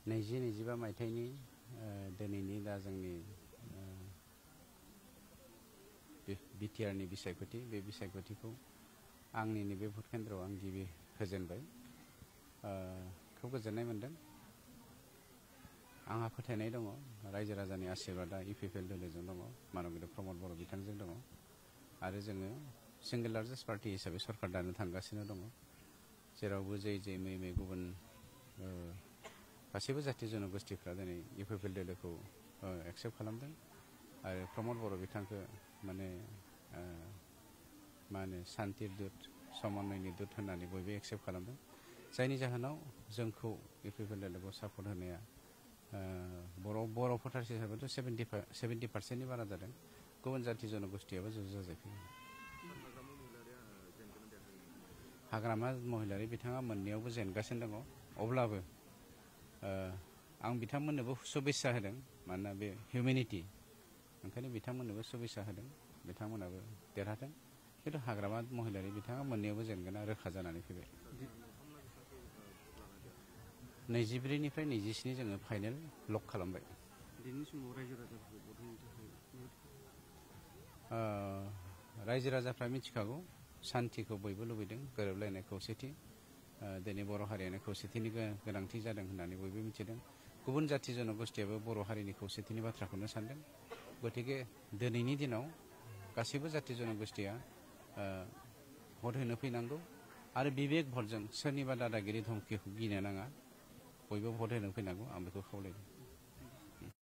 2025 मायथाइनि दिनैनि दा जोंनि बिटिआरनि बिसायख'थि बे बिसायख'थिखौ आंनि नैबे भट केन्द्रआव आं गिबि होजेनबाय। खोब गोजोननाय मोनदों। आंहा फोथायनाय दङ रायजो राजानि आशीर्बादा इउपिपिएल दोलोजों दङ, माननीय प्रमद बर' बिथांजों दङ आरो जोङो सिंगल लार्जेस्ट पार्टी हिसाबै सरकार दानो थांगासिनो दङ। जेरावबो जै मै गुबुन गासैबो जाथि जनगोष्ठीफ्रा दिनै इउपिपिएल दोलोखौ एक्सेप्ट खालामदों आरो प्रमद बर' बिथांखौ माने मा होनो शान्तिर दूत समन्वयनि दूत होननानै बयबो एक्सेप्ट खालामदों। जायनि जाहोनाव जोंखौ इउपिपिएल दोलोखौ सापर्ट होनाया बर' भटार्स हिसाबैथ' 70% बारा जादों। गुबुन जाथि जनगोष्ठीयाबो ज' जाजोबफैयो। हाग्रामा महिलारि बिथाङा मोननैयावबो जेनगासिनो दङ। अब्लाबो आं बिथांमोननोबो शुभेच्छा होदों, मानोना बे हिउमेनिटी, ओंखायनो बिथांमोननोबो शुभेच्छा होदों, बिथांमोनाबो देरहाथों। खिन्थु हाग्रामा महिलारि बिथाङा मोननैयावबो जेनगोना रोखा जानानै फैबाय। 24निफ्राय 27 जोङो फाइनेल लक खालामबाय। दिनैनि समाव रायजो राजाफोरखौ भट होनो थाखाय रायजो राजाफ्रा मिथिखागौ शान्तिखौ बयबो लुबैदों, गोरोबलायनाय खौसेथि। दिनै बर' हारियानो खौसेथिनि गोनांथि जादों होननानै बयबो मिथिदों। गुबुन जाथि जनगोष्ठीयाबो बर' हारिनि खौसेथिनि बाथ्राखौनो सानदों। गतिके दिनैनि दिनाव गासैबो जाथि जनगोष्ठीया भट होनो फैनांगौ आरो बिबेक भटजों सोरनिबा दादागिरि धमकिखौ गिनो नाङा। बयबो भट होनो फैनांगौ, आं बेखौ खावलायदों।